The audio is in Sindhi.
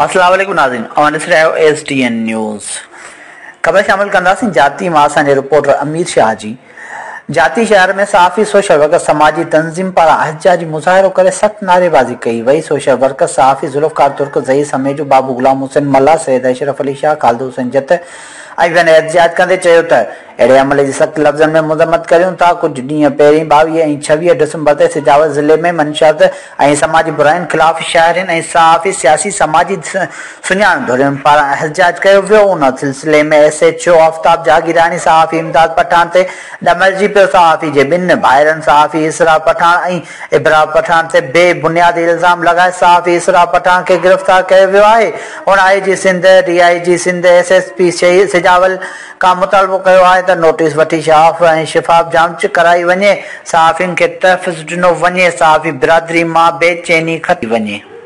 اسلام عليڪم ناظرين اوهان ڏسي رهيا آهيو ايس ڊي اين نيوز خبر شامل ڪنداسين جاتي مان اسان جي رپورٽر امير شاهه جي جاتي شهر ۾ صحافي سوشل ورڪر سماجي تنظيم پاران احتجاجي مظاهرو ڪري سخت نعريبازي ڪئي وئي سوشل ورڪر صحافي ذوالفقار ترڪ ظهير سميجو بابو غلام حسين ملاح سيد اشرف علي شاهه خالد حسين جت ۽ ٻين احتجاج ڪندي چيو ته اهڙي عمل جي سخت لفظن ۾ مذمت ڪريون ٿا، ڪجهه ڏينهن پهرين 22 ۽ 26 ڊسمبر تي سجاول ضلعي ۾ منشيات ۽ سماجي براين خلاف شهرين ۽ صحافي، سياسي سماجي سڃاڻ ڌرين پاران احتجاج ڪيو ويو، ان سلسلي ۾ S H O Aftab Jagirani صحافي امداد پٺاڻ تي ڏمرجي پيو، صحافي جي ٻن ڀائرن صحافي اسرار پٺاڻ ۽ ابرار پٺاڻ تي بي بنياد الزام لڳائي صحافي اسرار پٺاڻ کي گرفتار ڪيو ويو آهي، هن I G Sindh, D I G Sindh, S S P Sujawal کان مطالبو ڪيو آهي ته نوٽيس وٺي شفاف ۽ شفاف جاچ ڪرائي وڃي، صحافين کي تحفظ ڏنو وڃي، صحافي برادري مان بي چيني ختم ڪئي وڃي.